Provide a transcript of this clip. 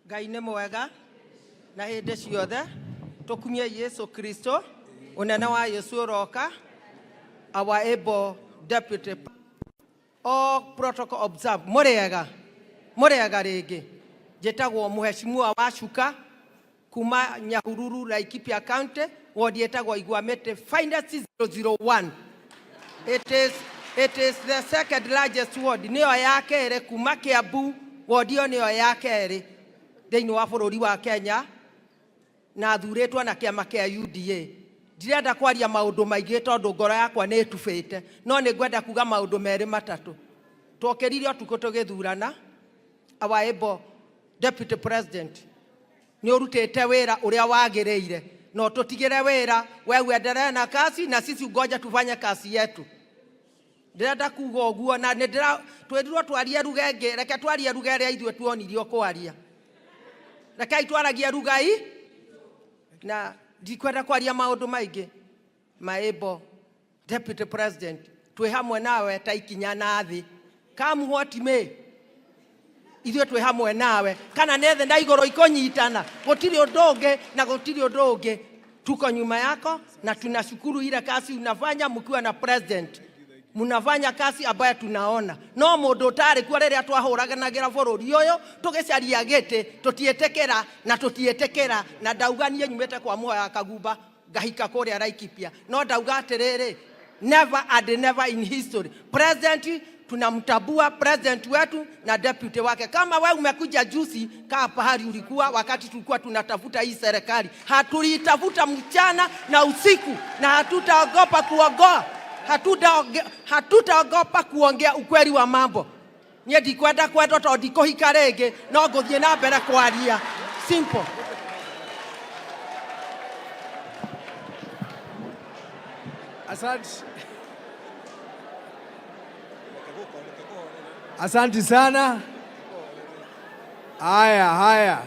Ngai nĩ mwega na hĩndĩ ciothe. Tũkumie Yesu Kristo, ũnene wa Yesu ũroka. Our able deputy, all protocol observed. Mũrĩega, mũrĩega rĩngĩ. Njĩtagwo Mheshimiwa Wacuka kuma Nyahururu, Laikipia County, ward ĩtagwo Igwamĩtĩ, finest 001. It is the second largest ward, nĩyo ya kerĩ kuma Kiambu, ward ĩyo nĩyo ya kerĩ thĩinĩ wa bũrũri wa Kenya, na thurĩtwo na kĩama kĩa UDA. Ndirenda kwaria maũndũ maingĩ tondũ ngoro yakwa nĩ ĩtubĩte, no nĩ ngwenda kuga maũndũ merĩ matatũ. Twokĩrire ũtukũ tũgĩthurana our able deputy president. Nĩ ũrutĩte wĩra ũrĩa wagĩrĩire, no tũtigĩre wĩra, we uendelee na kazi na sisi ngoja tufanye kazi yetu. Ndĩrenda kuga ũguo na nĩ ndĩra twĩrirwo twarie ruga ĩngĩ. Reke twarie ruga ĩrĩa ithuĩ tuonirio kwaria. Rekei twaragie ruga i na ndikwenda kwaria maũndũ maingĩ. My able deputy president, twĩ hamwe nawe ta ikinya na thĩ. Come what may, ithuĩ twĩ hamwe nawe, kana nĩ thĩ na igũrũ ikũnyitana, gũtirĩ ũndũ ũngĩ na gũtirĩ ũndũ ũngĩ. Tuko nyuma yako na tunashukuru ile kazi unafanya. Mkiwa na president, mnafanya kazi ambayo tunaona. No mũndũ ũtarĩ kuo rĩrĩa twahũraganagĩra bũrũri ũyũ tũgĩcaria gĩtĩ, tũtiĩtĩkĩra na tũtiĩtĩkĩra. Na ndauga niĩ nyumĩte kwa Muhoya Kagumba ngahika kũrĩa Laikipia, no ndauga atĩrĩrĩ, never and never in history. President tunamtambua, president wetu na deputy wake. Kama we umekuja juzi, kaa pahali ulikuwa wakati tulikuwa tunatafuta hii serikali. Hatuliitafuta mchana na usiku, na hatutaogopa kuongoa, hatutaogopa kuongea ukweli wa mambo. Niĩ ndikwenda kwendwo tondũ ndikũhika rĩngĩ, no ngũthiĩ na mbere kwaria. Simple. Asante. Asante sana. Haya, haya.